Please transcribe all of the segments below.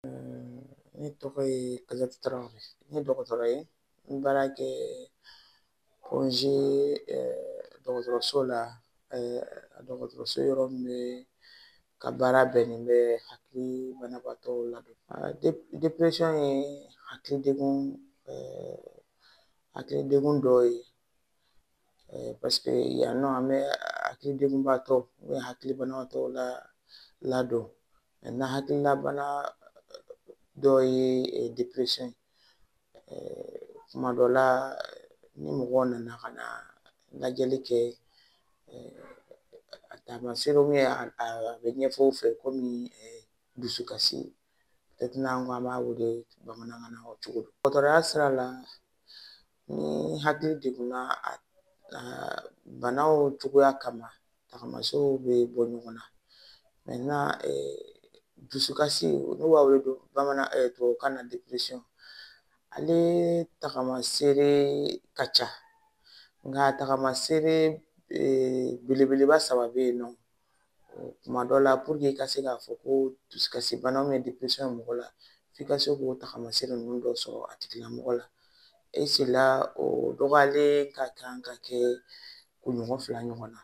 Ne tɔgɔ ye Kajatu Tarawele, ne ye dɔgɔtɔrɔ ye, n bɛ baara kɛ Point G dɔgɔtɔrɔso la, dɔgɔtɔrɔso yɔrɔ min bɛ ka baara bɛnnen bɛ hakili banabaatɔw la. Dépression ye hakili degun dɔ ye, parce que yan nɔ an bɛ hakili degunbatɔ, hakili banabaatɔw la ladon. Maintenant, hakililabana dɔ ye dépression ye. Kuma dɔ la, ni mɔgɔw nana ka na lajɛli kɛ, a taamaserew ye, a bɛ ɲɛfɔ u fɛ komi dusukasi, peut-être n'an ko an b'a wele bamanankan na o cogo don. Dɔgɔtɔrɔya sira la, ni hakili degunna, a banaw cogoya kama, tagamaserew bɛ bɔ ɲɔgɔn na. Maintenant, dusukasi, n'u b'a wele bamanan tubabukan na dépression, ale tagamasere ka ca, nka tagamasere belebeleba saba bɛ yen nɔ. Kuma dɔ la, pour que i ka se k'a fɔ ko dusukasi bana bɛ dépression mɔgɔ la, f'i ka se k'o tagamasere ninnu dɔ sɔrɔ a tigilamɔgɔ la. Et cela, o dɔgɔyalen ka kan ka kɛ kunɲɔgɔn 2 ɲɔgɔn na.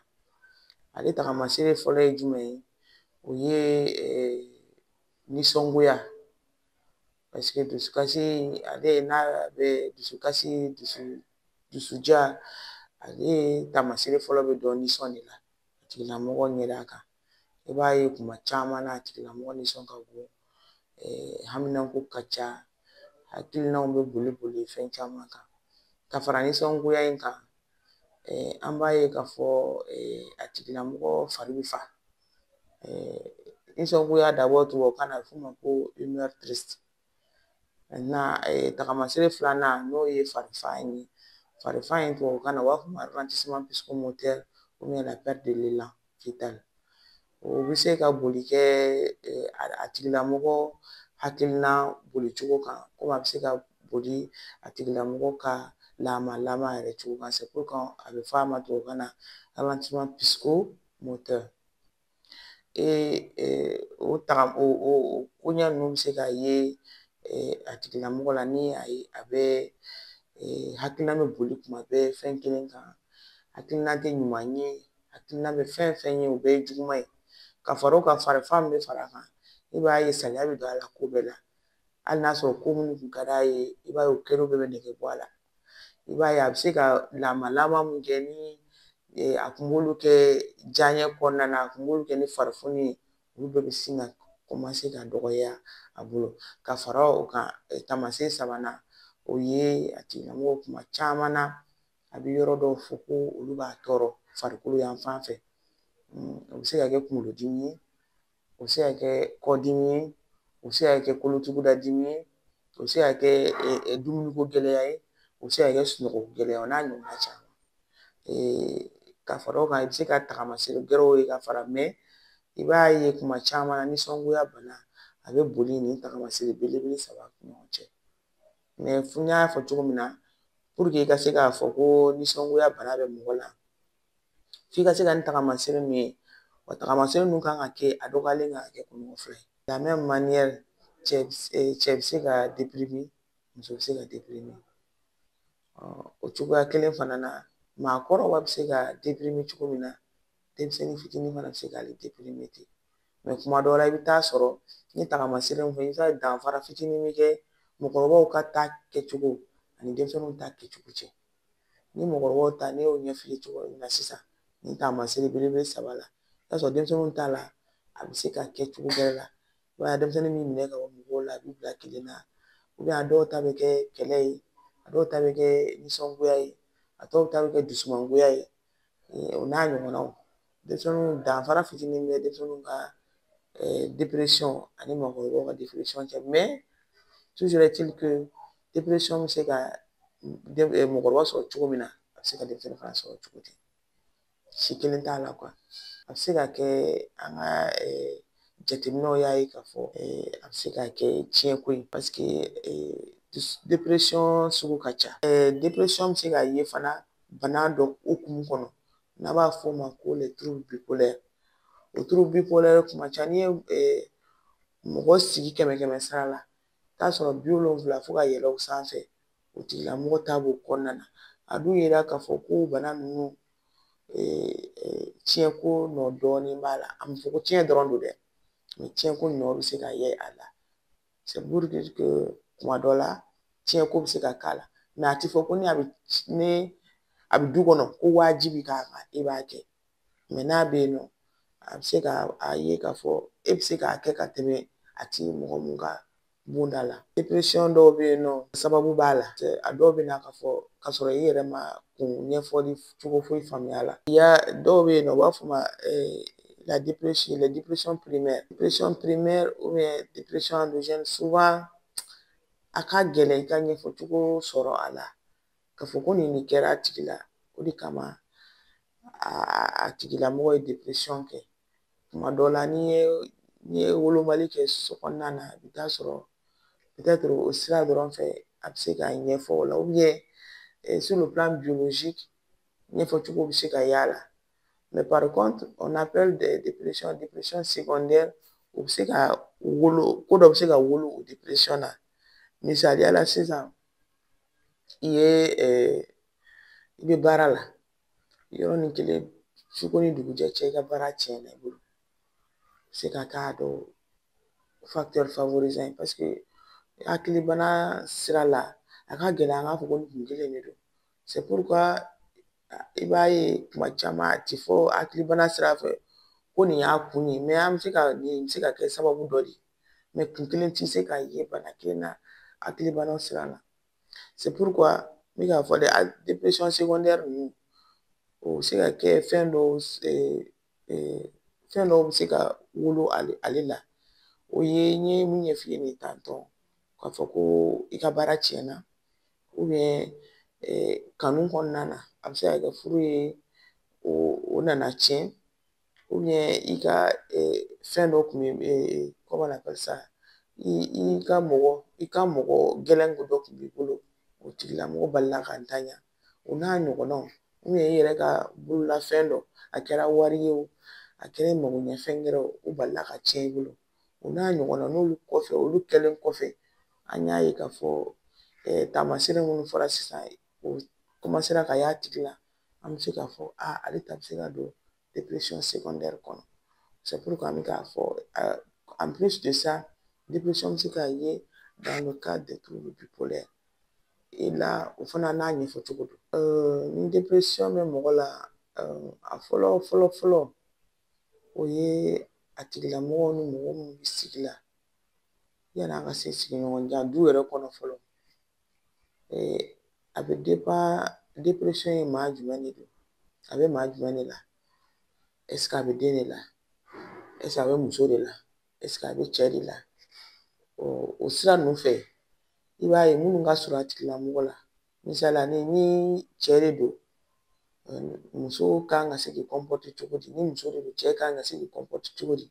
Ale tagamasere fɔlɔ ye jumɛn ye? O ye nisɔngoya, parce que dusukasi, ale n'a bɛ dusukasi, dusuja, ale taamasere fɔlɔ bɛ dɔn nisɔn de la a tigilamɔgɔ ɲɛda kan. I b'a ye kuma caman na, a tigilamɔgɔ nisɔn ka bon, haminanko ka ca, hakilinaw bɛ boli boli fɛn caman kan. Ka fara nisɔngoya in kan, an b'a ye k'a fɔ a tigilamɔgɔ fari bɛ fa. Nisɔngoya dabɔ, tubabukan na a bɛ f'o ma ko humeur triste. Maintenant, tagamasere filanan, n'o ye farifa ye, farifa in, tubabukan na u b'a fɔ ma ralentissement psychomoteur ou bien la perte de l'élan vital. O bɛ se ka boli kɛ a tigilamɔgɔ hakilina bolicogo kan, komi a bɛ se ka boli a tigilamɔgɔ ka lamalama yɛrɛ cogo kan. C'est pourquoi a bɛ fɔ a ma tubabukan na ralentissement psychomoteur. O taga o koɲɛ ninnu bɛ se ka ye a tigilamɔgɔ la ni a ye a bɛ hakilina bɛ boli kuma bɛɛ fɛn kelen kan, hakilina tɛ ɲuman ye, hakilina bɛ fɛn fɛn ye, o bɛɛ ye juguman ye. Ka fara o kan, farifan min bɛ fara a kan, i b'a ye saliya bɛ don a la ko bɛɛ la. Hali n'a sɔrɔ ko minnu kun ka d'a ye, i b'a ye o kɛlenw bɛɛ bɛ nege bɔ a la. I b'a ye a bɛ se ka lamalama mun kɛ, ni a kun b'olu kɛ diyaɲɛ kɔnɔna na, a kun b'olu kɛ ni farifoni ye, olu bɛɛ bɛ sin ka ka dɔgɔya a bolo. Ka fara o kan, taamasiyɛn sabanan, o ye a tigilamɔgɔ kuma caman na, a bɛ yɔrɔ dɔw fɔ ko olu b'a tɔɔrɔ farikolo yan fan fɛ. O bɛ se ka kɛ kunkolodimi ye, o bɛ se ka kɛ kɔdimi ye, o bɛ se ka kɛ kolotuguda dimi ye, o bɛ se ka kɛ dumuniko gɛlɛya ye, o bɛ se ka kɛ sunɔgɔko gɛlɛya, o n'a ɲɔgɔnna caman. Ka fara o kan, i bɛ se ka tagamasere gɛrɛw ye ka fara, mɛ i b'a ye kuma caman na, nisɔngoya bana a bɛ boli nin tagamasere belebele saba ni ɲɔgɔn cɛ. Mɛ n y'a fɔ cogo min na, pour que i ka se k'a fɔ ko nisɔngoya bana bɛ mɔgɔ la, f'i ka se ka nin tagamasere min ye, wa tagamasere ninnu kan ka kɛ, a dɔgɔyalen kan ka kɛ kunɲɔgɔn 2 ye. La même manière, cɛ bɛ se ka déprimer, muso bɛ se ka déprimer. O cogoya kelen fana na, maakɔrɔba bɛ se ka déprimer cogo min na, denmisɛnnin fitinin fana bɛ se k'ale déprimer ten. Mɛ kuma dɔw la, i bɛ taa sɔrɔ ni tagamasere fɛ, i bɛ taa danfara fitinin bɛ kɛ mɔgɔkɔrɔbaw ka ta kɛcogo ani denmisɛnninw ta kɛcogo cɛ. Ni mɔgɔkɔrɔbaw ta, ne y'o ɲɛf'i ye cogo min na sisan, ni taamasere belebele saba la, i b'a sɔrɔ denmisɛnninw ta la, a bɛ se ka kɛ cogo wɛrɛ la. I b'a ye denmisɛnnin b'i minɛ ka bɔ mɔgɔw la, a b'i bila kelen na, a dɔw ta bɛ kɛ kɛlɛ ye, a dɔw ta bɛ kɛ nisɔngoya ye, a dɔw ta bɛ kɛ dusumangoya ye, o n'a ɲɔgɔnnaw. Denmisɛnninw, danfara fitinin bɛ denmisɛnninw ka dépression ani mɔgɔkɔrɔbaw ka dépression cɛ. Mais toujours est-il que dépression bɛ se ka mɔgɔkɔrɔba sɔrɔ cogo min na, a bɛ se ka denmisɛnnin fana sɔrɔ cogo di, si kelen t'a la. A bɛ se ka kɛ, an ka jateminɛw y'a ye k'a fɔ a bɛ se ka kɛ tiɲɛko ye, parce que dépression sugu ka ca. Dépression bɛ se ka ye fana bana dɔ hukumu kɔnɔ, n'a b'a fɔ o ma ko les troubles bipolaires. O trouble bipolaire, kuma ca n'i ye Mɔgɔ sigi kɛmɛ kɛmɛ sara la, i t'a sɔrɔ 70 fo ka yɛlɛ o sanfɛ, o tigilamɔgɔ ta b'o kɔnɔna na. A dun yera k'a fɔ ko bana ninnu tiɲɛko nɔ dɔɔnin b'a la. A ma fɔ ko tiɲɛ dɔrɔn don dɛ, mɛ tiɲɛko nɔ bɛ se ka ye a la. C'est pour dire que kuma dɔ la tiɲɛko bɛ se ka k'a la, mɛ a tɛ fɔ ko ni a bɛ du kɔnɔ ko wajibi k'a kan e b'a kɛ. Mɛ n'a bɛ yen nɔ, a bɛ se ka a ye k'a fɔ e bɛ se k'a kɛ ka tɛmɛ a ti mɔgɔ mun ka bonda la. Depression dɔw bɛ yen nɔ, sababu b'a la. A dɔw bɛ na k'a fɔ k'a sɔrɔ i yɛrɛ ma kun ɲɛfɔli cogo foyi faamuya la. Ya dɔw bɛ yen nɔ, u b'a fɔ ma la dépression, la dépression primaire. Dépression primaire ou bien dépression endogène, souvent a ka gɛlɛn i ka ɲɛfɔ cogo sɔrɔ a la. K'a fɔ ko nin kɛra a tigi la, o de kama a tigilamɔgɔ ye depression kɛ. Tuma dɔ la, n'i ye wolomali kɛ so kɔnɔna na, i bɛ taa sɔrɔ peut-être o sira dɔrɔn fɛ a bɛ se k'a ɲɛfɔ o la, ou bien sur le plan biologique ɲɛfɔcogo bɛ se ka y'a la. Mais par contre, on appelle des dépressions dépression secondaire, o bɛ se ka wolo, ko dɔ bɛ se ka wolo o dépression na. Misaliya la, sisan i ye i bɛ baara la, yɔrɔnin kelen su ko ni dugujɛ cɛ, i ka baara tiɲɛna i bolo, se ka k'a dɔw facteur favorisant, parce que hakilibana sira la, a ka gɛlɛn an k'a fɔ ko nin kun kelen de don. C'est pourquoi i b'a ye kuma caman a ti fɔ hakilibana sira fɛ ko nin y'a kun ye, mɛ an bɛ se ka nin bɛ se ka kɛ sababu dɔ de ye, mɛ kun kelen ti se ka ye bana kelen na hakilibana sira la. C'est pourquoi n bɛ k'a fɔ dɛ, dépression secondaire ninnu, o bɛ se ka kɛ fɛn dɔw bɛ se ka wolo ale la. O ye n ye mun ɲɛf'i ye nin tantɔ, k'a fɔ ko i ka baara tiɲɛna, kanu kɔnɔna na, a bɛ se ka kɛ furu ye o nana tiɲɛ, i ka fɛn dɔ kun bɛ, comment on appelle ça, i ka mɔgɔ gɛlɛn dɔ tun b'i bolo, o tigilamɔgɔ balila ka ntanya, o n'a ɲɔgɔnnaw, i yɛrɛ ka bololafɛn dɔ, a kɛra wari ye o, a kɛra magoɲɛfɛn wɛrɛ o, o balila ka tiɲɛ i bolo, o n'a ɲɔgɔnna. N'olu kɔfɛ, olu kɛlen kɔfɛ, an y'a ye k'a fɔ taamasiyɛn minnu fɔra sisan, o ka y'a tigi la, an bɛ se k'a fɔ a ale ta bɛ se ka don dépression secondaire kɔnɔ. C'est pourquoi an bɛ k'a fɔ, en plus de ça, dépression bɛ se ka ye dans le cadre des troubles bipolaires. Et là, o fana n'a ɲɛfɔ cogo don. Ni dépression bɛ mɔgɔ la, a fɔlɔ fɔlɔ fɔlɔ, o ye a tigilamɔgɔ ni mɔgɔ minnu bɛ sigi la, yan'a ka se sigiɲɔgɔnjan du yɛrɛ kɔnɔ fɔlɔ. A bɛ dépression ye maa jumɛn de don, a bɛ maa jumɛn de la? Est ce que a bɛ den de la? Est ce que a bɛ muso de la? Est ce que a bɛ cɛ de la? O sira ninnu fɛ, i b'a ye minnu ka surun a tigilamɔgɔ la. Misaliya, ni cɛ de don, muso kan ka se k'i comporter cogo di? Ni muso de don, cɛ kan ka se k'i comporter cogo di?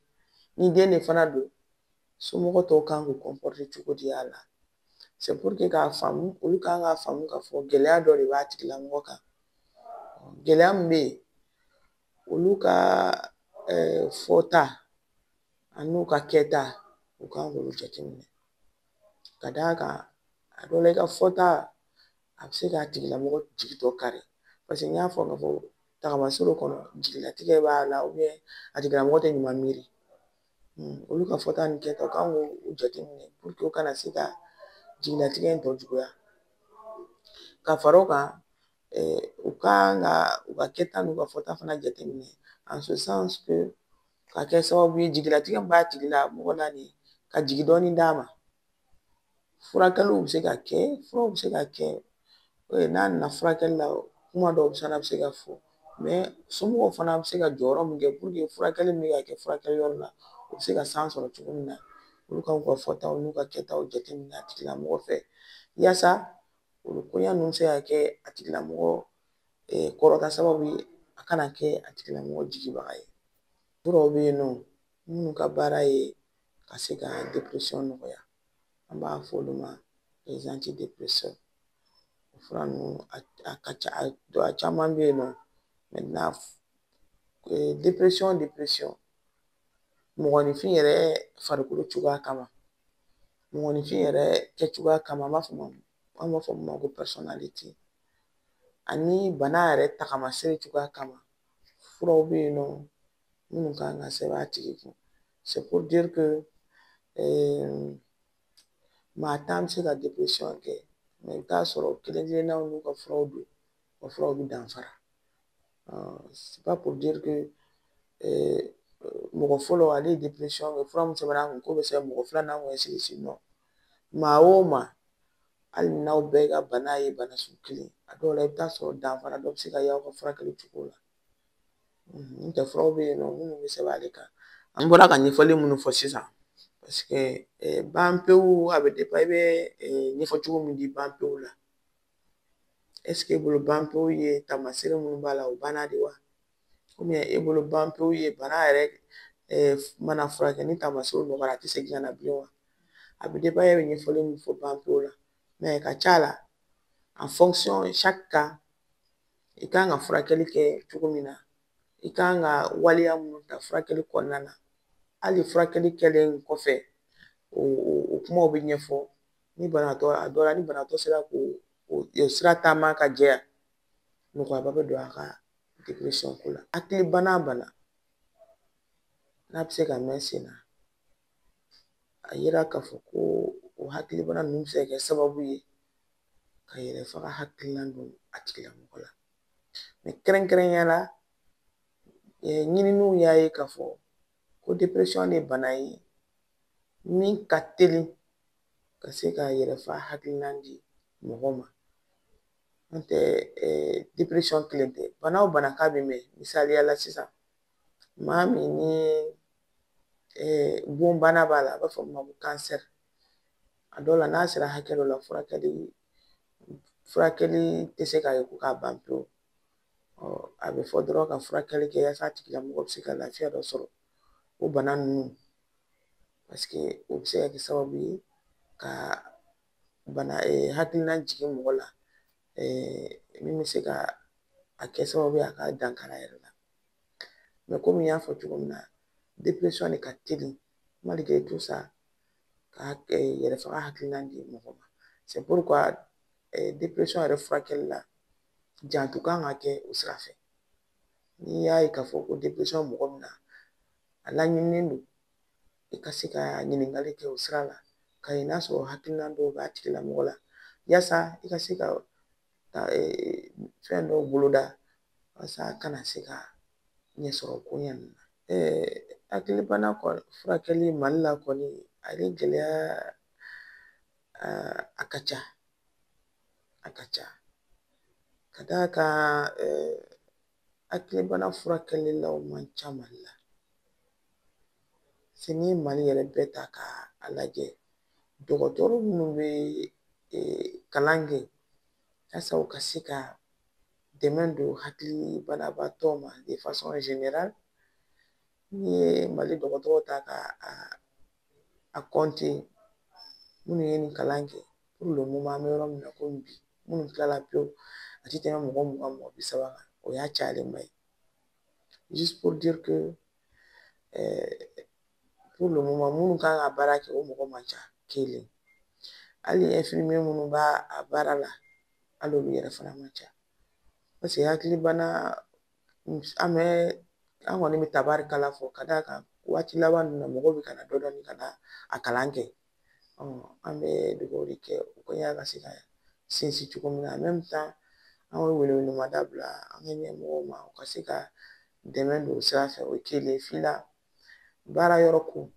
Ni den de fana don, somɔgɔ tɔw kan k'u comporter cogo di a la? C'est pour que k'a faamu, olu kan k'a faamu k'a fɔ gɛlɛya dɔ de b'a tigilamɔgɔ kan. Gɛlɛya min bɛ yen, olu ka fɔta an'u ka kɛta, u kan k'olu jateminɛ. Ka d'a kan, a dɔw la, i ka fɔta, a bɛ se k'a tigilamɔgɔ jigi tɔ kari, parce que n y'a fɔ k'a fɔ tagamasere kɔnɔ, jigilatigɛ b'a la, a tigilamɔgɔ tɛ ɲuman miiri. Olu ka fɔta ni kɛta, u kan k'o jateminɛ pour que u kana se ka jigilatigɛ in tɔ juguya. Ka fara o kan, u kan ka u ka kɛta n'u ka fɔta fana jateminɛ, en ce sens que ka kɛ sababu ye, jigilatigɛ min b'a tigi la mɔgɔ la nin, ka jigi dɔɔni d'a ma. Furakɛliw bɛ se ka kɛ, furaw bɛ se ka kɛ. N'a nana furakɛli la, kuma dɔw fana bɛ se ka fɔ, mɛ somɔgɔw fana bɛ se ka jɔyɔrɔ min kɛ pour que furakɛli min bɛ ka kɛ furakɛli la, o bɛ se ka san sɔrɔ cogo min na, olu kan k'u ka fɔtaw n'u ka kɛtaw jateminɛ a tigilamɔgɔ fɛ, yaasa olu koɲa ninnu bɛ se ka kɛ a tigilamɔgɔ kɔrɔta sababu ye, a kana kɛ a tigilamɔgɔ jigibaga ye. Dɔw bɛ yen nɔ minnu ka baara ye ka se ka dépression nɔgɔya, an b'a fɔ olu ma les antidépresseurs. O fura ninnu, a ka ca, a caman bɛ yen nɔ. Maintenant, dépression Mɔgɔninfin yɛrɛ farikolo cogoya kama, mɔgɔninfin yɛrɛ kɛcogoya kama, an b'a fɔ min ma ko personnalité, ani bana yɛrɛ tagamasere cogoya kama, furaw bɛ yen nɔ minnu kan ka sɛbɛn a tigi kun. C'est pour dire que maa tan bɛ se ka dépression kɛ, mais i bɛ taa sɔrɔ kelen kelennaw n'u ka furaw don, u ka furaw bɛ danfara. C'est pas pour dire que mɔgɔ fɔlɔ ale ye dépression kɛ, fura min sɛbɛnna a kun k'o bɛ se mɔgɔ filanan kun, ainsi de suite. Non, maa o maa, hali n'aw bɛɛ ka bana ye bana sugu kelen, a dɔw la i bɛ taa sɔrɔ danfara dɔ bɛ se ka y'aw ka furakɛli cogo la. N'o tɛ furaw bɛ yen nɔ minnu bɛ sɛbɛn ale kan. An bɔra ka ɲɛfɔli minnu fɔ sisan, parce que ban pewu, a bɛ dépend i bɛ ɲɛfɔ cogo min di ban pewu la. Est ce que e bolo ban pewu ye taamasere minnu b'a la, o banna de wa? Ou bien e bolo ban pewu ye bana yɛrɛ mana furakɛ ni taamasere nɔgɔyara, a tɛ segin ka na bilen wa? A bɛ dépend e bɛ ɲɛfɔli min fɔ ban pewu la. Mais ka ca la, en fonction chaque cas, i kan ka furakɛli kɛ cogo min na, i kan ka waleya minnu ta furakɛli kɔnɔna na, hali furakɛli kɛlen kɔfɛ, o kumaw bɛ ɲɛfɔ ni banabaatɔ. A dɔ la, ni banabaatɔ sera k'o o sira taama ka jɛya, nɔgɔyaba bɛ don a ka dépression ko la. Hakilibana bana n'a bɛ se ka mɛn sen na, a yira k'a fɔ ko o hakilibana ninnu bɛ se ka kɛ sababu ye ka yɛrɛ faga hakilina don a tigilamɔgɔ la. Mais kɛrɛnkɛrɛnnenya la, ɲininiw y'a ye k'a fɔ ko dépression de bana ye min ka teli ka se ka yɛrɛ faga hakilina di mɔgɔ ma. N'o tɛ, dépression kelen tɛ, bana o bana k'a bɛ mɛn. Misaliya la sisan, maa min ni bon bana b'a la, a b'a fɔ min ma ko kansɛri, a dɔw la n'a sera hakɛ dɔ la, furakɛli tɛ se k'a ye ko k'a ban pewu. A bɛ fɔ dɔrɔn ka furakɛli kɛ yaasa a tigilamɔgɔ bɛ se ka lafiya dɔ sɔrɔ o bana ninnu, parce que o bɛ se ka kɛ sababu ye ka bana hakilina jigin mɔgɔ la, min bɛ se ka a kɛ sababu ye a ka dankari a yɛrɛ la. Mais komi n y'a fɔ cogo min na, dépression de ka teli malgré tout ça ka yɛrɛ faga hakilina di mɔgɔ ma. C'est pourquoi dépression yɛrɛ furakɛli la, janto kan ka kɛ o sira fɛ. N'i y'a ye k'a fɔ ko dépression mɔgɔ min na, a laɲininen don i ka se ka ɲininkali kɛ o sira la, ka ye n'a sɔrɔ hakilina dɔw b'a tigilamɔgɔ la, yaasa i ka se ka fɛn dɔw boloda walasa a kana se ka ɲɛ sɔrɔ ko ɲɛ ninnu na. Hakilibana kɔni furakɛli Mali la kɔni, ale gɛlɛya a ka ca, a ka ca, ka d'a kan hakilibana furakɛlilaw man ca Mali la. Se n'i ye Mali yɛrɛ bɛɛ ta k'a lajɛ, dɔgɔtɔrɔ minnu bɛ kalan kɛ yaasa u ka se ka dɛmɛ don hakili banabaatɔ ma de façon générale, n'i ye Mali dɔgɔtɔrɔw ta ka a compter minnu ye nin kalan kɛ, pour le moment an bɛ yɔrɔ min na komi bi, minnu tilala pewu, a ti tɛmɛ mɔgɔ 20, mɔgɔ 30 kan, o y'a cayalenba ye. Juste pour dire que pour le moment minnu kan ka baara kɛ, o mɔgɔ man ca. Kelen, hali infirmier minnu b'a a baara la, hali olu yɛrɛ fana man ca, parce que hakilibana, an bɛ an kɔni bɛ tabarikala fɔ ka d'a kan waati laban ninnu na, mɔgɔw bɛ ka na dɔɔnin ka na a kalan kɛ. An bɛ dugawu de kɛ o koɲa ka se ka sinsin cogo min na. En même temps, an bɛ welewelemada bila an ka ɲɛmɔgɔw ma, u ka se ka dɛmɛ don o sira fɛ. O ye kelen fila baara yɔrɔ ko,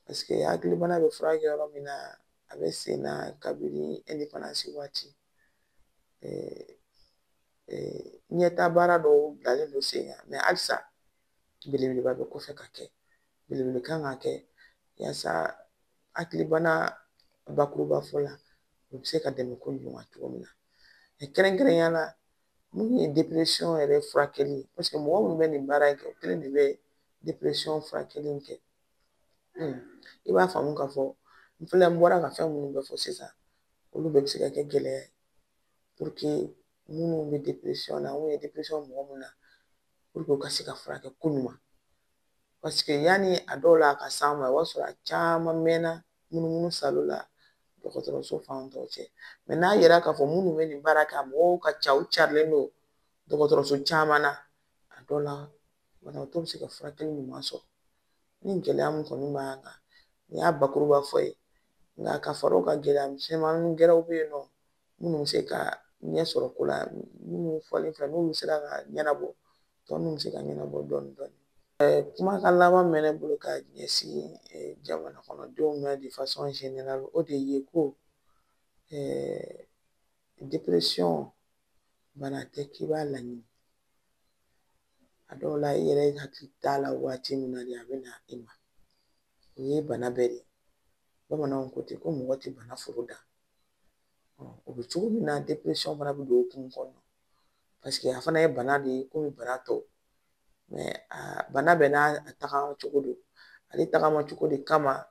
parce que hakilibana bɛ furakɛ yɔrɔ min na, a bɛ sen na kabini indépendance waati. Ɲɛta baara dɔw bilalen don sen kan, mais halisa belebeleba bɛ kɔfɛ ka kɛ, belebele kan ka kɛ yaasa hakilibana bakuruba fɔ la, u bɛ se ka dɛmɛ ko ɲuman cogo min na, kɛrɛnkɛrɛnnenya la mun ye dépression yɛrɛ furakɛli, parce que mɔgɔ minnu bɛ nin baara in kɛ, o kelen de bɛ dépression furakɛli in kɛ. I b'a faamu k'a fɔ n filɛ, n bɔra ka fɛn minnu bɛɛ fɔ sisan, olu bɛɛ bɛ se ka kɛ gɛlɛya ye pour que minnu bɛ dépression na, mun ye dépression mɔgɔ mun na, pour que u ka se ka furakɛ ko ɲuman. Paseke yanni a dɔw la a ka s'an ma, o b'a sɔrɔ a caman mɛnna munumunu salo la dɔgɔtɔrɔso fan tɔw cɛ. Mɛ n'a yera k'a fɔ minnu bɛ nin baara kɛ, a mɔgɔw ka ca, u carilen don dɔgɔtɔrɔso caman na, a dɔw la banabaatɔ bɛ se ka furakɛli ɲuman sɔrɔ. Ni gɛlɛya min kɔni b'an kan, nin y'a bakuruba fɔ ye, nka ka fara o kan gɛlɛya misɛnmanin gɛrɛw bɛ yen nɔ minnu bɛ se ka ɲɛ sɔrɔ ko la, minnu fɔlen filɛ n'olu sera ka ɲɛnabɔ, tɔ ninnu bɛ se ka ɲɛnabɔ dɔɔnin dɔɔnin. Kumakan laban min bɛ ne bolo ka ɲɛsin jamana kɔnɔdenw ma de façon générale, o de ye ko dépression bana tɛ k'i b'a laɲini. A dɔw la i yɛrɛ hakili t'a la waati min na de a bɛ na i ma. O ye bana bɛɛ de ye. Bamananw ko ten ko mɔgɔ tɛ bana foro da. O bɛ cogo min na dépression fana bɛ don o kun kɔnɔ. Paseke a fana ye bana de ye komi bana tɔw. Mɛ a bana bɛɛ n'a tagama cogo don. Ale tagama cogo de kama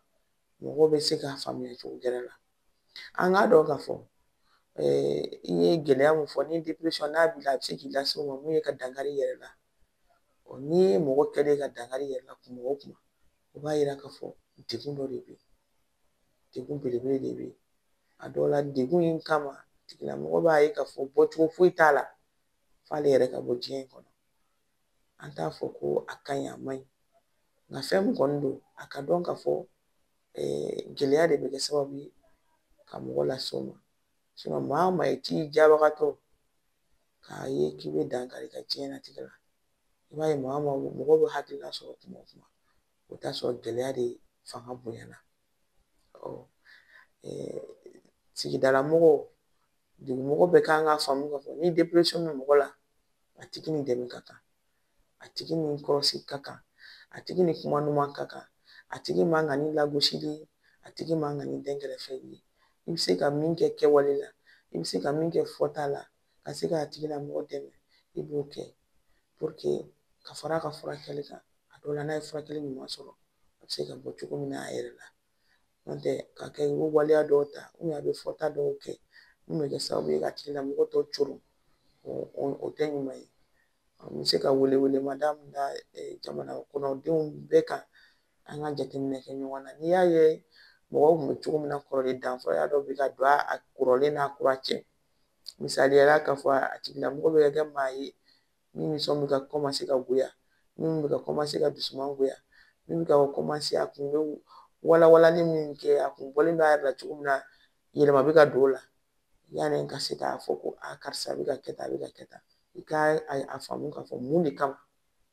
mɔgɔw bɛ se k'a faamuya cogo gɛrɛ la. An k'a dɔn k'a fɔ i ye gɛlɛya mun fɔ, ni dépression n'a b'i la, a bɛ se k'i lase o ma mun ye ka dankari i yɛrɛ la. N'i ye mɔgɔ kɛlen ka dankari i yɛrɛ la kuma o kuma, o b'a yira k'a fɔ degun dɔ de bɛ yen, degun belebele de bɛ yen. A dɔw la degun in kama tigilamɔgɔ b'a ye k'a fɔ bɔcogo foyi t'a la f'ale yɛrɛ ka bɔ diɲɛ in kɔnɔ. An t'a fɔ ko a ka ɲi a man ɲi, nka fɛn min kɔni don, a ka dɔn k'a fɔ gɛlɛya de bɛ kɛ sababu ye ka mɔgɔ lase o ma. Maa o maa i t'i jabagatɔ k'a ye k'i bɛ dankari ka diɲɛlatigɛ la, i b'a ye maa o maa mɔgɔ bɛ hakilina sɔrɔ kuma o kuma, o t'a sɔrɔ gɛlɛya de fanga bonyana. Sigidala mɔgɔw, dugumɔgɔ bɛɛ kan k'a faamu k'a fɔ ni dépression bɛ mɔgɔ la, a tigi ni dɛmɛ ka kan, a tigi ni kɔrɔsigi ka kan, a tigi ni kuma ɲuman ka kan, a tigi man kan ni lagosili ye, a tigi man kan ni dɛnkɛrɛfɛ ye. I bɛ se ka min kɛ kɛwale la, i bɛ se ka min kɛ fɔta la, ka se k'a tigilamɔgɔ dɛmɛ, i b'o kɛ ka fara a ka furakɛli kan. A dɔw la n'a ye furakɛli ɲuman sɔrɔ, a bɛ se ka bɔ cogo min na a yɛrɛ la. N'o tɛ ka kɛ i bɛ waleya dɔw ta, a bɛ fɔta dɔw kɛ mun bɛ kɛ sababu ye ka tigilamɔgɔ tɔ coron, o tɛ ɲuman ye. An bɛ se ka welewelemada min da jamana kɔnɔdenw bɛɛ kan, an ka jateminɛ kɛ ɲɔgɔn na. N'i y'a ye mɔgɔw kun bɛ cogo min na kɔrɔlen, danfara dɔ bɛ ka don a kɔrɔlen n'a kura cɛ. Misaliyala k'a fɔ a tigilamɔgɔ bɛ kɛ maa ye min nisɔn bɛ ka kɔmanse ka goya, min bɛ ka kɔmanse ka dusuman goya, min bɛ ka kɔmanse a kun bɛ walawalali min kɛ, a kun bɔlen b'a yɛrɛ la cogo min na, yɛlɛma bɛ ka don o la. Yanni ka se k'a fɔ ko a karisa bɛ ka kɛ tan, a bɛ ka kɛ tan, i ka a faamu k'a fɔ mun de kama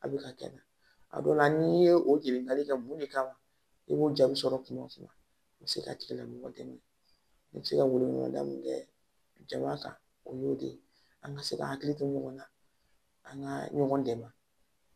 a bɛ ka kɛ tan. A dɔw la n'i ye o ɲininkali kɛ mun de kama, i b'o jaabi sɔrɔ kuma o kuma, i bɛ se ka tigilamɔgɔ dɛmɛ. I bɛ se ka welewelemada min kɛ jama kan, o y'o de ye. An ka se ka hakili to ɲɔgɔn na, an ka ɲɔgɔn dɛmɛ.